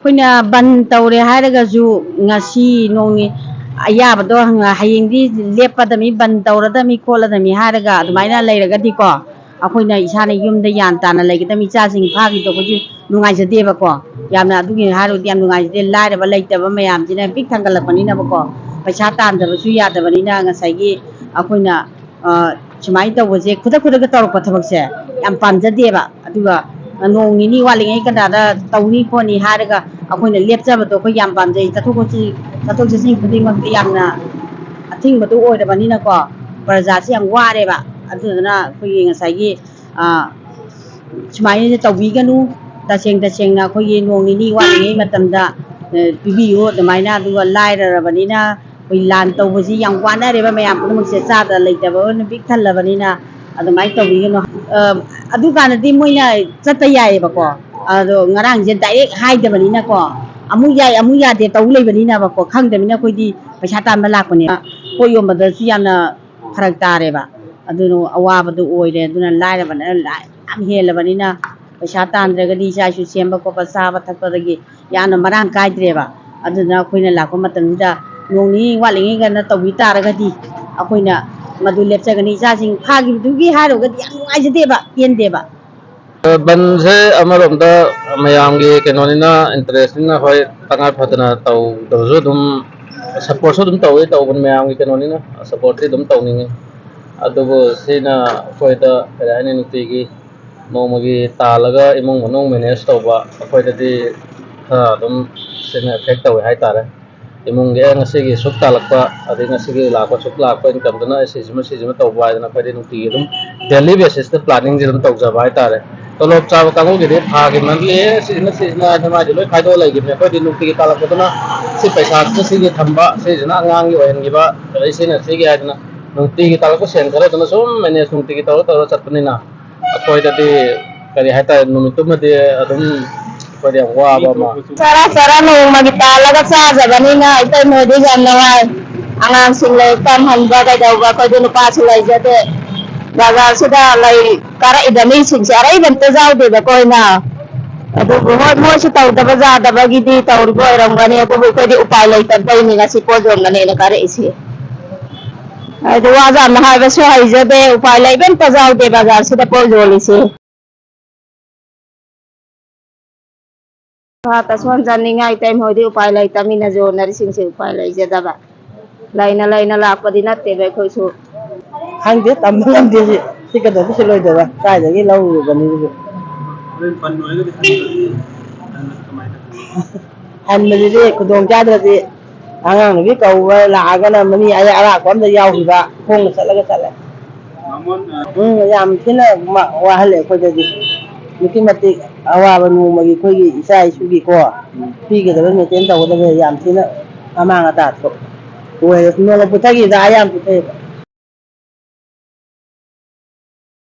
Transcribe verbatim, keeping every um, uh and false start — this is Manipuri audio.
ꯑꯩꯈꯣꯏꯅ ꯕꯟ ꯇꯧꯔꯦ ꯍꯥꯏꯔꯒꯁꯨ, ꯉꯁꯤ ꯅꯣꯡ ꯅꯤ-, ꯑꯌꯥꯕꯗꯣ ꯍꯌꯦꯡꯗꯤ ꯂꯦꯞꯄꯗꯕꯅꯤ, ꯕꯟ ꯇꯧꯔꯗꯕꯅꯤ ꯈꯣꯠꯂꯗꯕꯅꯤ ꯍꯥꯏꯔꯒ ꯑꯗꯨꯃꯥꯏꯅ ꯂꯩꯔꯒꯗꯤꯀꯣ, ꯑꯩꯈꯣꯏꯅ ꯏꯁꯥꯅ ꯌꯨꯝꯗ ꯒ꯭ꯌꯥꯟ ꯇꯥꯅ ꯂꯩꯒꯗꯕꯅꯤ꯫ ꯏꯆꯥꯁꯤꯡ ꯐꯥꯈꯤꯕꯗꯣ ꯑꯩꯈꯣꯏꯁꯨ ꯅꯨꯡꯉꯥꯏꯖꯗꯦꯕꯀꯣ, ꯌꯥꯝꯅ ꯑꯗꯨꯒꯤ ꯍꯥꯏꯔꯨꯔꯗꯤ ꯌꯥꯝ ꯅꯨꯡꯉꯥꯏꯖꯗꯦ꯫ ꯂꯥꯏꯔꯕ ꯂꯩꯇꯕ ꯃꯌꯥꯝꯁꯤꯅ ꯄꯤꯛ ꯊꯪꯒꯠꯂꯛꯄꯅꯤꯅꯕꯀꯣ, ꯄꯩꯁꯥ ꯇꯥꯟꯗꯕꯁꯨ ꯌꯥꯗꯕꯅꯤꯅ ꯉꯁꯥꯏꯒꯤ ꯑꯩꯈꯣꯏꯅ ꯑ, ꯁꯨꯃꯥꯏꯅ ꯇꯧꯕꯁꯦ, ꯈꯨꯗꯛ ꯈꯨꯗꯛꯇ ꯇꯧꯔꯛꯄ ꯊꯕꯛꯁꯦ ꯌꯥꯝ ꯄꯥꯝꯖꯗꯦꯕ꯫ ꯑꯗꯨꯒ ꯅꯣꯡ ꯅꯤꯅꯤ ꯋꯥꯠꯂꯤꯉꯩ ꯀꯅꯥꯗ ꯇꯧꯅꯤ ꯈꯣꯠꯅꯤ ꯍꯥꯏꯔꯒ ꯑꯩꯈꯣꯏꯅ ꯂꯦꯞꯆꯕꯗꯣ ꯑꯩꯈꯣꯏ ꯌꯥꯝ ꯄꯥꯝꯖꯩ꯫ ꯆꯠꯊꯣꯛ ꯆꯠꯁꯤꯟ, ꯆꯠꯊꯣꯛ ꯆꯠꯁꯤꯟ ꯈꯨꯗꯤꯡꯃꯛꯇ ꯌꯥꯝꯅ ꯑꯊꯤꯡꯕꯗꯣ ꯑꯣꯏꯔꯕꯅꯤꯅꯀꯣ, ꯄ꯭ꯔꯖꯥꯁꯦ ꯌꯥꯝ ꯋꯥꯔꯦꯕ꯫ ꯑꯗꯨꯗꯨꯅ ꯑꯩꯈꯣꯏꯒꯤ ꯉꯁꯥꯏꯒꯤ, ꯑ, ꯁꯨꯃꯥꯏꯅ ꯇꯧꯕꯤꯒꯅꯨ꯫ ꯇꯁꯦꯡ ꯇꯁꯦꯡꯅ ꯑꯩꯈꯣꯏꯒꯤ ꯅꯣꯡ ꯅꯤꯅꯤ ꯋꯥꯠꯂꯤꯉꯩ ꯃꯇꯝꯗ, ꯑ, ꯄꯤꯕꯤꯌꯨ ꯑꯗꯨꯃꯥꯏꯅ꯫ ꯑꯗꯨꯒ ꯂꯥꯏꯔꯔꯕꯅꯤꯅ ꯑꯩꯈꯣꯏ ꯂꯥꯟ ꯇꯧꯕꯁꯤ ꯌꯥꯝ ꯋꯥꯅꯔꯦꯕ, ꯃꯌꯥꯝ ꯄꯨꯝꯅꯃꯛꯁꯦ ꯆꯥꯗ ꯂꯩꯇꯕ ꯑꯣꯏꯅ ꯄꯤꯛ ꯊꯜꯂꯕꯅꯤꯅ ꯑꯗꯨꯃꯥꯏꯅ ꯇꯧꯕꯤꯒꯅꯨ꯫ ꯑ, ꯑꯗꯨꯀꯥꯟꯗꯗꯤ ꯃꯣꯏꯅ ꯆꯠꯄ ꯌꯥꯏꯌꯦꯕꯀꯣ, ꯑꯗꯣ ꯉꯔꯥꯡꯁꯦ ꯗꯥꯏꯔꯦꯛ ꯍꯥꯏꯗꯕꯅꯤꯅꯀꯣ, ꯑꯃꯨꯛ ꯌꯥꯏ ꯑꯃꯨꯛ ꯌꯥꯗꯦ ꯇꯧ ꯂꯩꯕꯅꯤꯅꯕꯀꯣ, ꯈꯪꯗꯕꯅꯤꯅ ꯑꯩꯈꯣꯏꯗꯤ ꯄꯩꯁꯥ ꯇꯥꯟꯕ ꯂꯥꯛꯄꯅꯦ꯫ ꯄꯣꯠ ꯌꯣꯟꯕꯗꯁꯨ ꯌꯥꯝꯅ ꯐꯔꯛ ꯇꯥꯔꯦꯕ꯫ ꯑꯗꯨꯅ ꯑꯋꯥꯕꯗꯨ ꯑꯣꯏꯔꯦ꯫ ꯑꯗꯨꯅ ꯂꯥꯏꯔꯕꯅ ꯂꯥꯏ ꯌꯥꯝ ꯍꯦꯜꯂꯕꯅꯤꯅ ꯄꯩꯁꯥ ꯇꯥꯟꯗ꯭ꯔꯒꯗꯤ ꯏꯆꯥ ꯏꯁꯨ ꯁꯦꯝꯕ ꯈꯣꯠꯄ, ꯆꯥꯕ ꯊꯛꯄꯗꯒꯤ ꯌꯥꯝꯅ ꯃꯔꯥꯡ ꯀꯥꯏꯗ꯭ꯔꯦꯕ꯫ ꯑꯗꯨꯅ ꯑꯩꯈꯣꯏꯅ ꯂꯥꯛꯄ ꯃꯇꯝꯁꯤꯗ ꯅꯣꯡ ꯅꯤꯅꯤ ꯋꯥꯠꯂꯤꯉꯩ ꯀꯥꯟꯗ ꯇꯧꯕꯤ ꯇꯥꯔꯒꯗꯤ ꯑꯩꯈꯣꯏꯅ ꯃꯗꯨ ꯂꯦꯞꯆꯒꯅꯤ꯫ ꯏꯆꯥꯁꯤꯡ ꯐꯥꯈꯤꯕꯗꯨꯒꯤ ꯍꯥꯏꯔꯨꯔꯒꯗꯤ ꯌꯥꯝ ꯅꯨꯡꯉꯥꯏꯖꯗꯦꯕ, ꯄꯦꯟꯗꯦꯕ꯫ ꯕꯟꯁꯦ ꯑꯃꯔꯣꯝꯗ ꯃꯌꯥꯝꯒꯤ ꯀꯩꯅꯣꯅꯤꯅ, ꯏꯟꯇꯔꯦꯁꯅꯤꯅ, ꯍꯣꯏ, ꯇꯉꯥꯏ ꯐꯗꯅ ꯇꯧꯗꯕꯁꯨ ꯑꯗꯨꯝ ꯁꯞꯄꯣꯔꯠꯁꯨ ꯑꯗꯨꯝ ꯇꯧꯋꯤ, ꯇꯧꯕꯅꯤ, ꯃꯌꯥꯝꯒꯤ ꯀꯩꯅꯣꯅꯤꯅ ꯁꯞꯄꯣꯔꯠꯇꯤ ꯑꯗꯨꯝ ꯇꯧꯅꯤꯡꯉꯤ꯫ ꯑꯗꯨꯕꯨ ꯁꯤꯅ ꯑꯩꯈꯣꯏꯗ ꯀꯔꯤ ꯍꯥꯏꯅꯤ, ꯅꯨꯡꯇꯤꯒꯤ ꯅꯣꯡꯃꯒꯤ ꯇꯥꯜꯂꯒ ꯏꯃꯨꯡ ꯃꯅꯨꯡ ꯃꯦꯅꯦꯖ ꯇꯧꯕ ꯑꯩꯈꯣꯏꯗꯗꯤ ꯈꯔ ꯑꯗꯨꯝ ꯁꯤꯅ ꯑꯦꯐꯦꯛ ꯇꯧꯋꯦ ꯍꯥꯏꯇꯥꯔꯦ꯫ ꯏꯃꯨꯡꯒꯤ, ꯑꯦ, ꯉꯁꯤꯒꯤ ꯁꯨꯛ ꯇꯥꯜꯂꯛꯄ, ꯑꯗꯩ ꯉꯁꯤꯒꯤ ꯂꯥꯛꯄ ꯁꯨꯛ ꯂꯥꯛꯄ ꯏꯟꯀꯝꯗꯨꯅ ꯑꯩ ꯁꯤꯁꯤꯃ ꯁꯤꯁꯤꯃ ꯇꯧꯕ ꯍꯥꯏꯗꯅ ꯑꯩꯈꯣꯏꯗꯤ ꯅꯨꯡꯇꯤꯒꯤ ꯑꯗꯨꯝ ꯗꯦꯂꯤ ꯕꯦꯁꯤꯁꯇ ꯄ꯭ꯂꯥꯅꯤꯡꯁꯦ ꯑꯗꯨꯝ ꯇꯧꯖꯕ ꯍꯥꯏꯇꯥꯔꯦ꯫ ꯇꯣꯂꯣꯞ ꯆꯥꯕ ꯀꯥꯡꯕꯨꯒꯤꯗꯤ ꯊꯥꯒꯤ ꯃꯟꯂꯤ, ꯑꯦ, ꯁꯤꯁꯤꯅ ꯁꯤꯁꯤꯅ ꯍꯥꯏꯗꯅ ꯃꯥꯏꯗꯤ ꯂꯣꯏ ꯈꯥꯏꯗꯣꯛꯑ ꯂꯩꯈꯤꯕꯅꯦ꯫ ꯑꯩꯈꯣꯏꯗꯤ ꯅꯨꯡꯇꯤꯒꯤ ꯇꯥꯜꯂꯛꯄꯗꯨꯅ ꯁꯤ ꯄꯩꯁꯥꯁꯤꯅ ꯁꯤꯒꯤ ꯊꯝꯕ, ꯁꯤꯁꯤꯅ ꯑꯉꯥꯡꯒꯤ ꯑꯣꯏꯍꯟꯈꯤꯕ, ꯑꯗꯩ ꯁꯤꯅ ꯁꯤꯒꯤ ꯍꯥꯏꯗꯅ ꯅꯨꯡꯇꯤꯒꯤ ꯇꯥꯜꯂꯛꯄ ꯁꯦꯟ ꯈꯔꯗꯨꯅ ꯁꯨꯝ ꯃꯦꯅꯦꯖ ꯅꯨꯡꯇꯤꯒꯤ ꯇꯧꯔ ꯇꯧꯔ ꯆꯠꯄꯅꯤꯅ ꯑꯩꯈꯣꯏꯗꯗꯤ ꯀꯔꯤ ꯍꯥꯏꯇꯥꯔꯦ, ꯅꯨꯃꯤꯠꯇꯨꯃꯗꯤ ꯑꯗꯨꯝ ꯑꯩꯈꯣꯏꯗꯤ ꯌꯥꯝ ꯋꯥꯕ ꯑꯃ꯫ ꯆꯔꯥ ꯆꯔꯥ ꯅꯣꯡꯃꯒꯤ ꯇꯥꯜꯂꯒ ꯆꯥꯖꯕꯅꯤꯅ ꯏꯇꯩ ꯃꯣꯏꯗꯤ ꯌꯥꯝ ꯅꯨꯡꯉꯥꯏ꯫ ꯑꯉꯥꯡꯁꯤꯡ ꯂꯥꯏꯔꯤꯛ ꯇꯝꯍꯟꯕ ꯀꯩꯗꯧꯕ, ꯑꯩꯈꯣꯏꯗꯤ ꯅꯨꯄꯥꯁꯨ ꯂꯩꯖꯗꯦ꯫ ꯕꯖꯥꯔꯁꯤꯗ ꯂꯩ ꯀꯥꯔꯛꯏꯕ ꯃꯤꯁꯤꯡꯁꯦ ꯑꯔꯩꯕ ꯑꯝꯇ ꯌꯥꯎꯗꯦꯕꯀꯣ ꯑꯩꯅ꯫ ꯑꯗꯨꯕꯨ ꯍꯣꯏ, ꯃꯣꯏꯁꯨ ꯇꯧꯗꯕ ꯌꯥꯗꯕꯒꯤꯗꯤ ꯇꯧꯔꯤꯕ ꯑꯣꯏꯔꯝꯒꯅꯤ, ꯑꯗꯨꯕꯨ ꯑꯩꯈꯣꯏꯗꯤ ꯎꯄꯥꯏ ꯂꯩꯇꯕꯩꯅꯤ ꯉꯁꯤ ꯄꯣꯠ ꯌꯣꯟꯒꯅꯦꯅ ꯀꯥꯔꯛꯏꯁꯦ꯫ ꯍꯥꯏꯗꯤ ꯋꯥ ꯌꯥꯝꯅ ꯍꯥꯏꯕꯁꯨ ꯍꯩꯖꯗꯦ, ꯎꯄꯥꯏ ꯂꯩꯕ ꯑꯝꯇ ꯌꯥꯎꯗꯦ ꯕꯖꯥꯔꯁꯤꯗ ꯄꯣꯠ ꯌꯣꯜꯂꯤꯁꯦ꯫ ꯁꯥꯇ꯭ꯔ ꯁꯣꯟꯖꯅꯤꯡꯉꯥꯏ ꯇꯥꯏꯝ ꯍꯣꯏꯗꯤ ꯎꯄꯥꯏ ꯂꯩꯇꯕꯅꯤꯅ ꯌꯣꯟꯅꯔꯤꯁꯤꯡꯁꯦ ꯎꯄꯥꯏ ꯂꯩꯖꯗꯕ꯫ ꯂꯩꯅ ꯂꯩꯅ ꯂꯥꯛꯄꯗꯤ ꯅꯠꯇꯦꯕ ꯑꯩꯈꯣꯏꯁꯨ꯫ ꯈꯪꯗꯦ, ꯇꯝꯕ ꯉꯝꯗꯦ ꯁꯤ꯫ ꯁꯤ ꯀꯩꯗꯧꯕ ꯁꯤ ꯂꯣꯏꯗꯕ? ꯀꯥꯏꯗꯒꯤ ꯂꯧꯔꯨꯕꯅꯤ ꯁꯤꯕꯨ? ꯍꯟꯕꯗꯨꯗꯤ ꯈꯨꯗꯣꯡ ꯆꯥꯗ꯭ꯔꯗꯤ ꯑꯉꯥꯡ ꯅꯨꯕꯤ ꯀꯧꯕ ꯂꯥꯛꯑꯒꯅ ꯃꯅꯤ ꯑꯌꯥ ꯑꯔꯥꯛꯄ ꯑꯝꯗ ꯌꯥꯎꯈꯤꯕ, ꯈꯣꯡꯅ ꯆꯠꯂꯒ ꯆꯠꯂꯦ꯫ ꯎꯝ, ꯌꯥꯝ ꯊꯤꯅ ꯃ-, ꯋꯥꯍꯜꯂꯦ ꯑꯩꯈꯣꯏꯗꯗꯤ꯫ ꯑꯗꯨꯛꯀꯤ ꯃꯇꯤꯛ ꯑꯋꯥꯕ ꯅꯣꯡꯃꯒꯤ ꯑꯩꯈꯣꯏꯒꯤ ꯏꯆꯥ ꯏꯁꯨꯒꯤꯀꯣ, ꯄꯤꯒꯗꯕ ꯃꯦꯟꯇꯦꯟ ꯇꯧꯒꯗꯕ ꯌꯥꯝ ꯊꯤꯅ ꯑꯃꯥꯡ ꯑꯇꯥ ꯊꯣꯛ ꯑꯣꯏꯔꯦ꯫ ꯅꯣꯡꯃ ꯄꯨꯊꯈꯤꯕꯗ ꯑꯥ ꯌꯥꯝ ꯄꯨꯊꯩꯑꯕ꯫